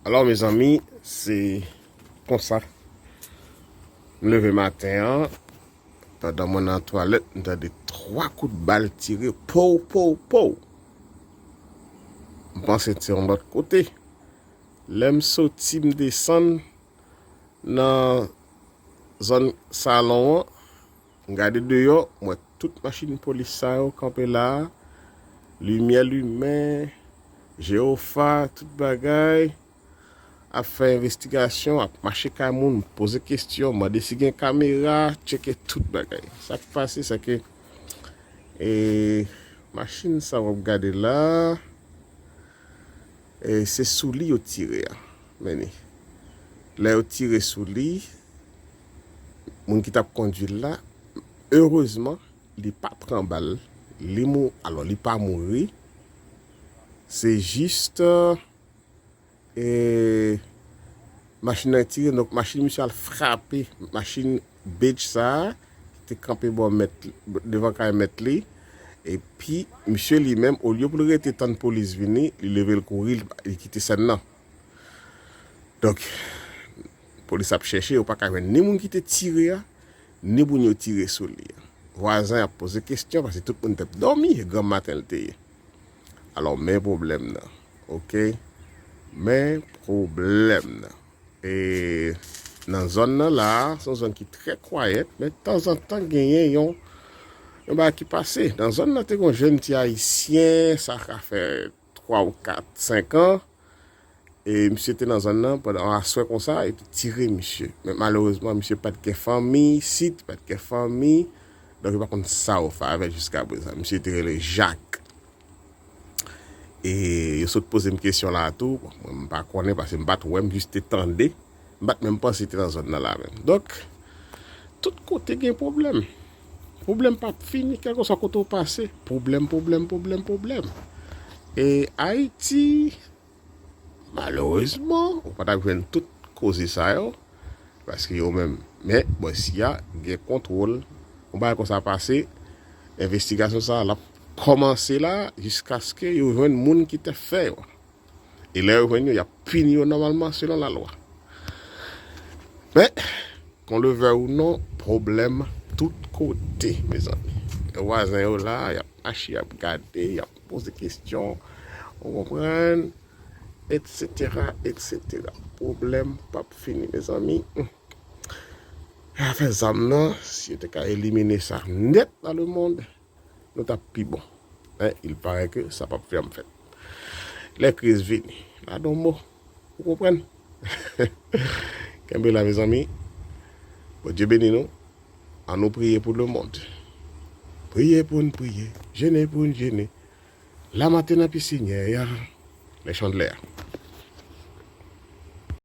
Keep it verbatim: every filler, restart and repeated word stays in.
Alò, mezanmi, se konsa. M leve maten an, pandan mwen nan twalèt, m tande twa kout bal tire, pow, pow, pow. M panse se yon lòt kote. Lè m soti, m desann nan zòn salon an, m gade deyò, m wè tout machin polis sa yo kanpe la a, limyè limen, jewofa, tout bagay, ap fè envestigasyon, ap mache kay moun, poze kesyon, mande si gen kamera, tcheke tout bagay. Sa k pase, se ke, e, machin sa w ap gade la, e, se sou li yo tire a. Men ni. Lè yo tire sou li, moun ki t ap kondui l la, erezman, li pa pran bal, li mou, alò, li pa mouri. Se jis, e, machin nan tire, donk machin misye al frape machin Beige sa a, ki te kanpe bò mèt, devan kay mèt li, epi misye li menm, olye pou l rete tann polis vini, li leve l kouri, li, li kite sèn nan. Donk, polis ap chèche, yo pa ka jwenn ni moun ki te tire a, ni moun yo tire sou li a. Vwazen ap poze kesyon, paske tout moun t ap dòmi, e granm maten l te ye. Alò, men pwoblèm nan, oke? Men pwoblèm nan. E nan zòn nan la, se yon zòn ki trè kwayèt, men tanzantan genyen yon, yon bagay ki pase. Nan zòn nan te gen yon jèn ti ayisyen, sa ka fè twa ou kat, senk an. E misye te nan zòn nan pandan yon aswè konsa, epi tire misye. Men malerezman, misye pa t gen fanmi isit, pa t gen fanmi. Donk, yo pa konn sa yo fè avè l jiskaprezan. Misye te rele Jak. E yo sot poze m kesyon la tou. Bon, mwen, m pa konnen, paske m pa t wè, m jis te tande. M pa t menm panse te nan zòn nan la menm. Donk, tout kote gen pwoblèm. Pwoblèm p ap fini, kèlkeswa kote w pase. Pwoblèm, pwoblèm, pwoblèm, pwoblèm. E Ayiti, malerezman, ou pa t ap jwenn tout koze sa yo, paske yo menm. Men, bò isi a, gen kontwòl. Yon bagay konsa pase, envestigasyon sa a, l ap kòmanse la, jiskaske yo jwenn moun ki te fè yo. E lè yo jwenn yo, y ap pini yo nòmalman selon lalwa. Men, qu'on le veuille ou non, pwoblèm tout kote, mezanmi. Vwazen yo la, y ap mache, y ap gade, y ap poze kesyon, ou konprann, etsetera, etsetera. Pwoblèm p ap fini, mezanmi. Afè zam nan, si yo te ka elimine sa nèt nan lemonn, nou t ap pi bon. Men, il paraît que sa p ap janm fèt. Lè kriz vini, ladan yon mo, ou konprann? Kenbe la, mezanmi. Bondye beni nou. Annou priye pou lemonn. Priye pou n priye, jene pou n jene. Lamaten nan pi Senyè a, lè chandlè a.